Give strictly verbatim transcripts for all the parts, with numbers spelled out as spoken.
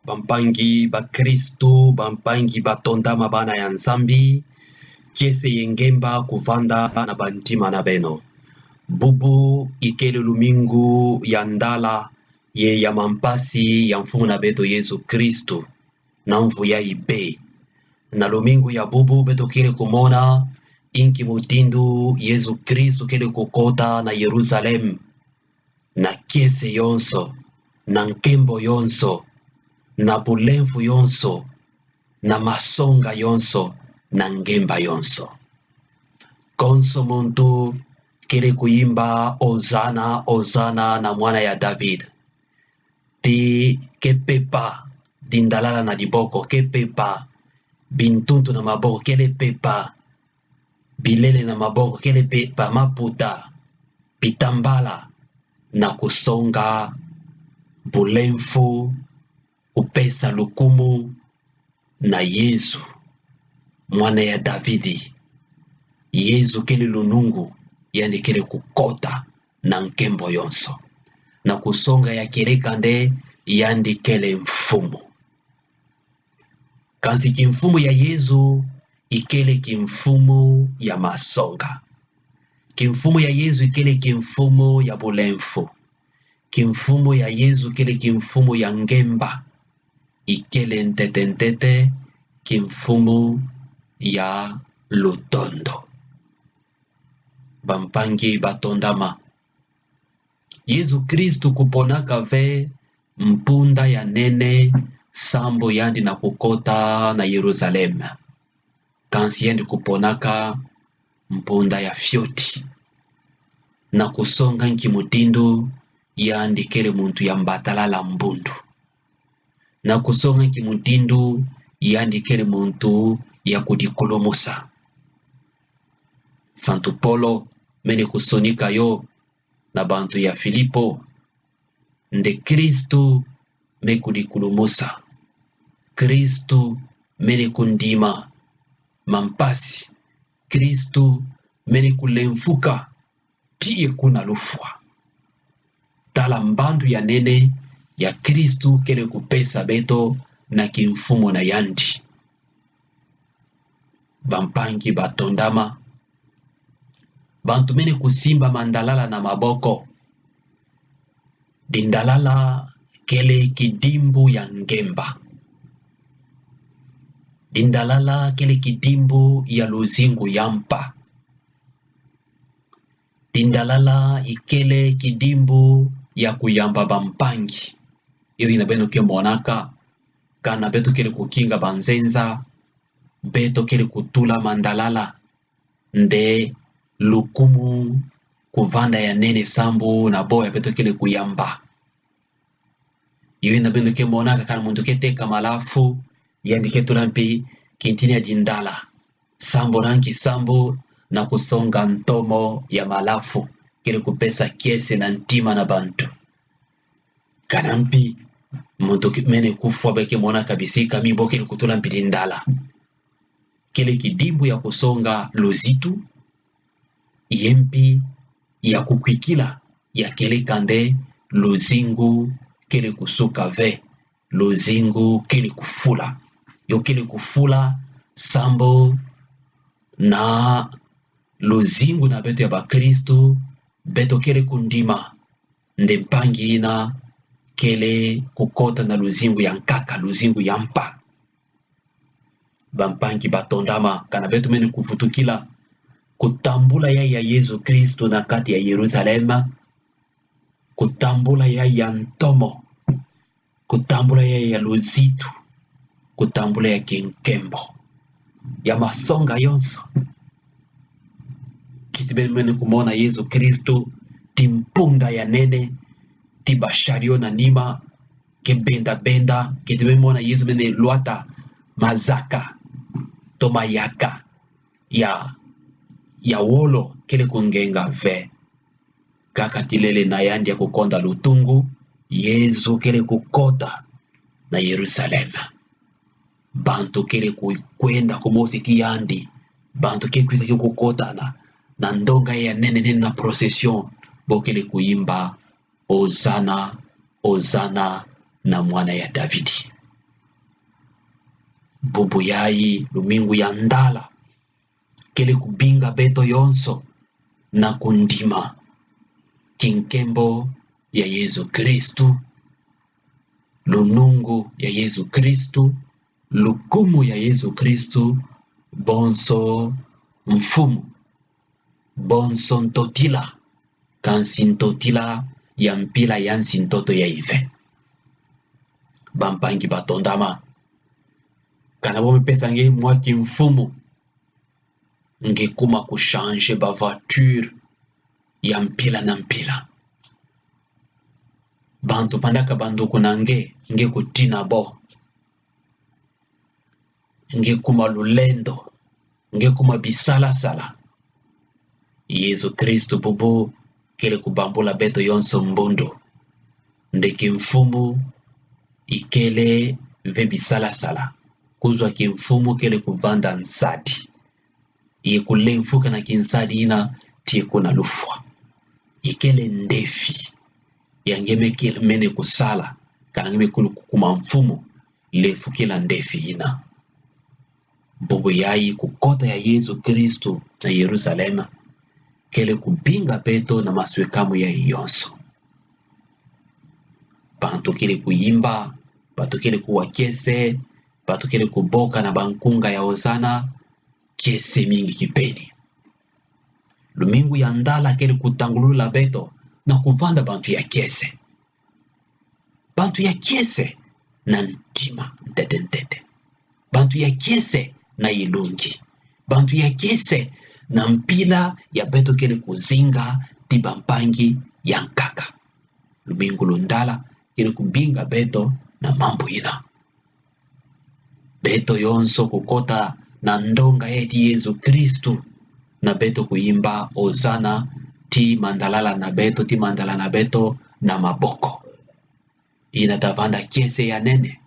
Bampangi bakristu, bampangi batondama bana ya Nzambi, kiese ye ngemba kuvanda na bantima na beno. Bubu ikele lumingu ya ndala ye ya mampasi ya Mfumu na beto Yezu Kristu, na mvu ya ibe. Na lumingu ya bubu beto kele kumona inki mutindu Yezu Kristu kele kukota na Yeruzalem, na kiese yonso, na nkembo yonso, na bulemfu yonso, na masonga yonso, na ngemba yonso. Konso muntu kele kuyimba Ozana, Ozana na mwana ya David. Ti kepepa dindalala na diboko, kepepa bintuntu na maboko, kele pepa bilele na maboko, kele pepa maputa, bitambala, na kusonga bulemfu, kupesa lukumu na Yezu, mwana ya Davidi. Yezu kele lunungu, yandi kele kukota na nkembo yonso. Na kusonga ya kieleka nde yandi kele mfumu. Kansi kimfumu ya Yezu ikele kimfumu ya masonga. Kimfumu ya Yezu ikele kimfumu ya bulemfu. Kimfumu ya Yezu kele kimfumu ya ngemba. Ikele ntete ntete kimfumu ya lutondo. Bampangi batondama, Yezu Kristu kuponaka ve mpunda ya nene sambu yandi na kukota na Yeruzalem. Kansi yandi kuponaka mpunda ya fioti. Na kusonga nki mutindu yandi kele muntu ya mbatalala mbundu. Na kusonga nki mutindu yandi kele muntu ya kudikulumusa. Santu Polo mene kusonika yo na bantu ya Filipo nde Kristu me kudikulumusa. Kristu mene kundima mampasi. Kristu mene kulemfuka tii ye kuna lufwa. Tala mbandu ya nene ya Kristu kele kupesa beto na kimfumu na yandi. Bampangi batondama, bantu mene kusimba mandalala na maboko. Dindalala kele kidimbu ya ngemba. Dindalala kele kidimbu ya luzingu ya mpa. Dindalala ikele kidimbu ya kuyamba bampangi. Yo hina beno kemonaka, kana beto kele kukinga banzenza, beto kele kutula mandalala nde lukumu kuvanda ya nene sambu na boya beto kele kuyamba. Yo hina beno kemonaka kana muntu keteka malafu, yandi ketula mpi kintini ya dindala. Sambu na nki? Sambu na kusonga ntomo ya malafu, kele kupesa kiese na ntima na bantu. Kana mpi muntu ke-, mene kufwa, beno kemonaka bisika mi bo kele kutula mpi dindala. Kele kidimbu ya kusonga luzitu, ye mpi ya kukwikila ya kieleka nde luzingu kele kusuka ve, luzingu kele kufula. Yo kele kufula sambu na luzingu na beto ya bakristu, beto kele kundima nde mpangi ina kele kukota na luzingu ya nkaka, luzingu ya mpa. Bampangi batondama, kana beto mene kuvutukila kutambula yayi ya Yezu Kristu na kati ya Yeruzalema, kutambula yayi ya ntomo, kutambula yayi ya luzitu, kutambula ya kinkembo, ya masonga yonso. Kiti beno mene kumona Yezu Kristu ti mpunda ya nene, ti bashari yo na nima, kebenda benda, kiti beno mona Yezu mene lwata mazaka, to mayaka ya, ya wolo, kele kungenga ve. Kaka tilele na yandi ya kukonda lutungu, Yezu kele kukota na Yeruzalema. Bantu kele ku-, kwenda kumosi ti yandi. Bantu kele kwisa kukota na, na ndonga ya nene nene na procession. Bo kele kuyimba: Ozana, Ozana na mwana ya Davidi. Bubu yayi, lumingu ya ndala kele kubinga beto yonso na kundima kinkembo ya Yezu Kristu, lunungu ya Yezu Kristu, lukumu ya Yezu Kristu, bonso mfumu, bonso ntotila, kansi ntotila ya mpila ya nsi ntoto yayi ve. Bampangi batondama, kana bo mipesa nge mwa kimfumu, nge kuma kuchanger ba voiture ya mpila na mpila. Bantu vandaka banduku na nge, nge kutina bo. Nge kuma lulendo, nge kuma bisalasala. Yezu Kristu bubu kele kubambula beto yonso mbundu nde kimfumu ikele ve bisalasala. Kuzwa kimfumu kele kuvanda nsadi. Ye kulemfuka na kinsadi yina tii kuna lufwa. Ikele ndefi ya nge meke-, mene kusala, kana nge mekulu kukuma mfumu, lemfukila ndefi yina. Bubu yayi, kukota ya Yezu Kristu na Yeruzalema kele kubinga beto na maswekamu yayi yonso. Bantu kele kuyimba, bantu kele kuwa kiese, bantu kele kuboka na bankunga ya Ozana, kiese mingi kipeni. Lumingu ya ndala kele kutangulula beto na kuvanda bantu ya kiese. Bantu ya kiese na ntima ntete ntete. Bantu ya kiese na ilungi. Bantu ya kiese na mpila ya beto kele kuzinga tii bampangi ya nkaka. Lumingu lu ndala kele kubinga beto na mambu yina. Beto yonso kukota na ndonga ya ti Yezu Kristu, na beto kuyimba Ozana, tii mandalala na beto, tii mandala na beto na maboko. Yina tavanda kiese ya nene.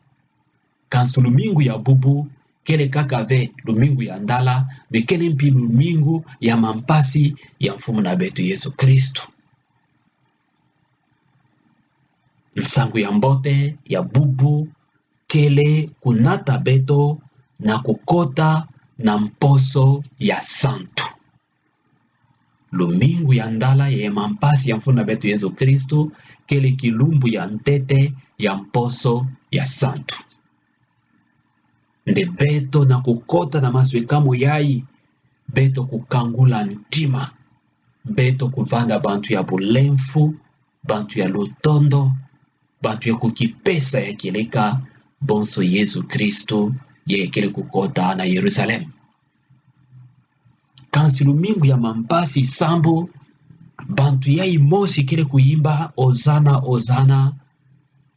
Kansi lumingu ya bubu kele kaka ve lumingu ya ndala, me kele mpi lumingu ya mampasi ya Mfumu na beto Yezu Kristu. Nsangu ya mbote ya bubu kele kunata beto na kukota na mposo ya santu. Lumingu ya ndala ya mampasi ya Mfumu na beto Yezu Kristu kele kilumbu ya ntete ya mposo ya santu. Nde beto na kukota na maswekamu yayi, beto kukangula ntima, beto kuvanda bantu ya bulemfu, bantu ya lutondo, bantu ya kukipesa ya kieleka bonso Yezu Kristu ye kele kukota na Yeruzalem. Kansi lumingu ya mampasi sambu, bantu yayi mosi kele kuyimba Ozana, Ozana,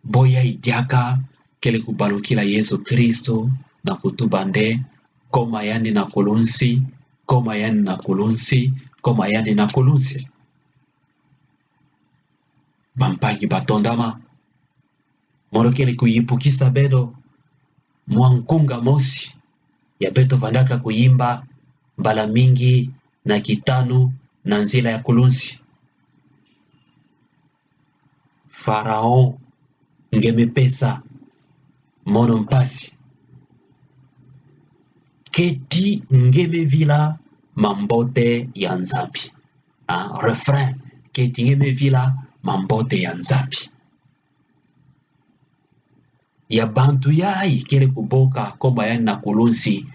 bo yayi diaka kele kubalukila Yezu Kristu na kutuba nde: Koma yandi na kulunsi, koma yandi na kulunsi, koma yandi na kulunsi. Bampangi batondama, mono kele kuyipukisa beto mwa nkunga mosi ya beto vandaka kuyimba mbala mingi na kitanu na nzila ya kulunsi: Pharaon, nge me pesa mono mpasi. Keti nge me vila mambote ya Nzambi. Ah, refrain: Keti nge me vila mambote ya Nzambi. Ya bantu yayi kele kuboka koma yandi na kulunsi,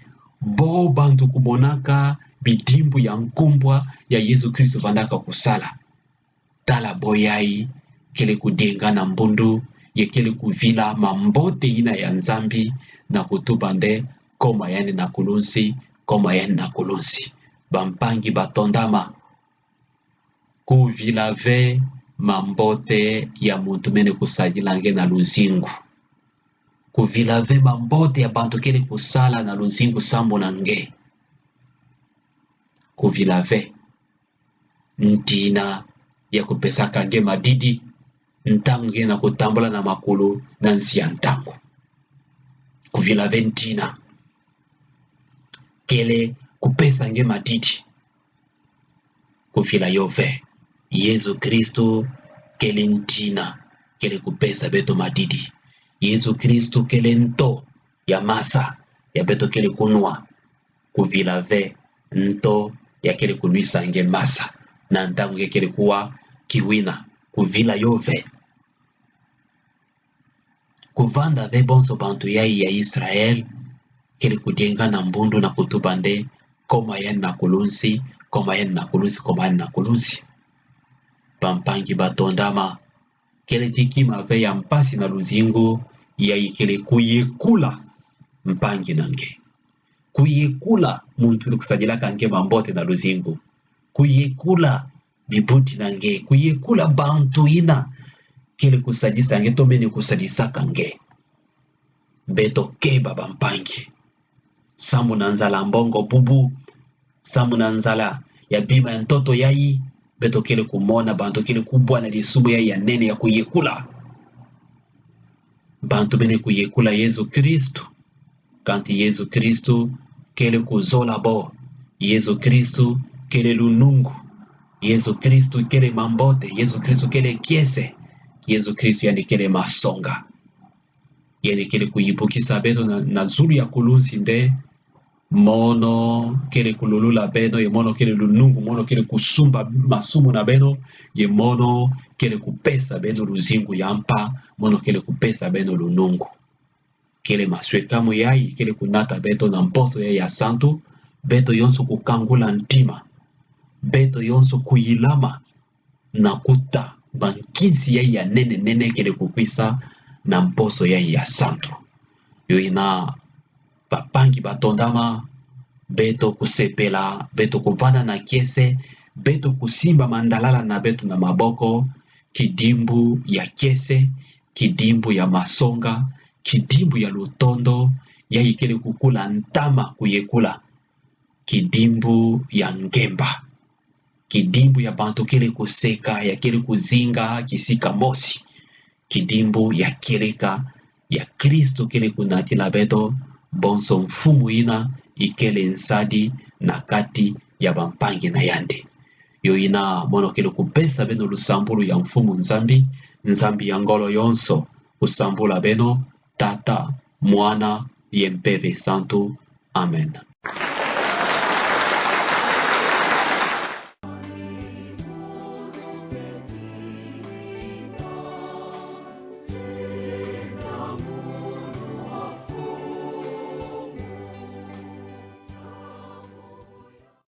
bo bantu kumonaka bidimbu ya nkumbwa ya Yezu Kristu vandaka kusala. Tala bo yayi kele kudienga na mbundu, ye kele kuvila mambote yina ya Nzambi na kutuba nde: Koma yandi na kulunsi, koma yandi na kulunsi. Bampangi batondama, kuvila ve mambote ya muntu mene kusadila nge na luzingu. Kuvila ve mambote ya bantu kele kusala na luzingu sambu na nge. Kuvila ve ntina ya kupesaka nge madidi ntangu nge na kutambula na makulu na nsi ya ntangu. Kuvila ve ntina kele kupesa nge madidi. Kuvila yo ve. Yezu Kristu kele ntina kele kupesa beto madidi. Yezu Kristu kele nto ya masa ya beto kele kunua, kuvila ve nto ya kele kunuisa nge masa, na ntangu nge kele kuwa kiwina, kuvila yo ve. Kuvanda ve bonso bantu yai ya Israel kele kudienga na mbundu na kutuba nde: Koma yandi na kulunsi, koma yandi na kulunsi, koma yandi na kulunsi. Bampangi batondama, kele ti kima ve ya mpasi na luzingu, yai kele kuyekula mpangi na nge, kuyekula muntu kusadilaka nge mambote na luzingu, kuyekula bibuti na nge, kuyekula bantu ina kele kusadisa nge, to mene kusadisaka nge. Beto keba, bampangi. Sambu na nzala mbongo bubu, sambu na nzala ya bima ya ntoto yai, beto kele kumona bantu kele kubwana lisumu yai ya nene ya kuyekula. Bantu mene kuyekula Yezu Kristu. Kanti Yezu Kristu kele kuzola bo. Yezu Kristu kele lunungu. Yezu Kristu kele mambote. Yezu Kristu kele kiese. Yezu Kristu yandi kele masonga. Yandi kele kuyibukisa beto na, na zulu ya kulunsi nde: Mono kele kululula beno, ye mono kele lunungu, mono kele kusumba masumu na beno, ye mono kele kupesa beno luzingu ya mpa, mono kele kupesa beno lunungu. Kele maswekamu yai kele kunata beto na mposo yai ya santu, beto yonso kukangula ntima, beto yonso kuyilama na kuta bankinsi yai ya nene nene kele kukwisa na mposo yai ya santu. Yo ina, bampangi batondama, beto kusepela, beto kuvanda na kiese, beto kusimba mandalala na beto na maboko, kidimbu ya kiese, kidimbu ya masonga, kidimbu ya lutondo, yai kele kukula ntama kuyekula, kidimbu ya ngemba, kidimbu ya bantu kele kuseka, ya kele kuzinga kisika mosi, kidimbu ya kieleka ya Kristu kele kunatila beto, bonso mfumu ina ikele nsadi na kati ya bampangi na yandi. Yo ina, mono kele kupesa beno lusambulu ya Mfumu Nzambi, Nzambi ya ngolo yonso, kusambula beno, Tata, Mwana, ye Mpeve Santu. Amen.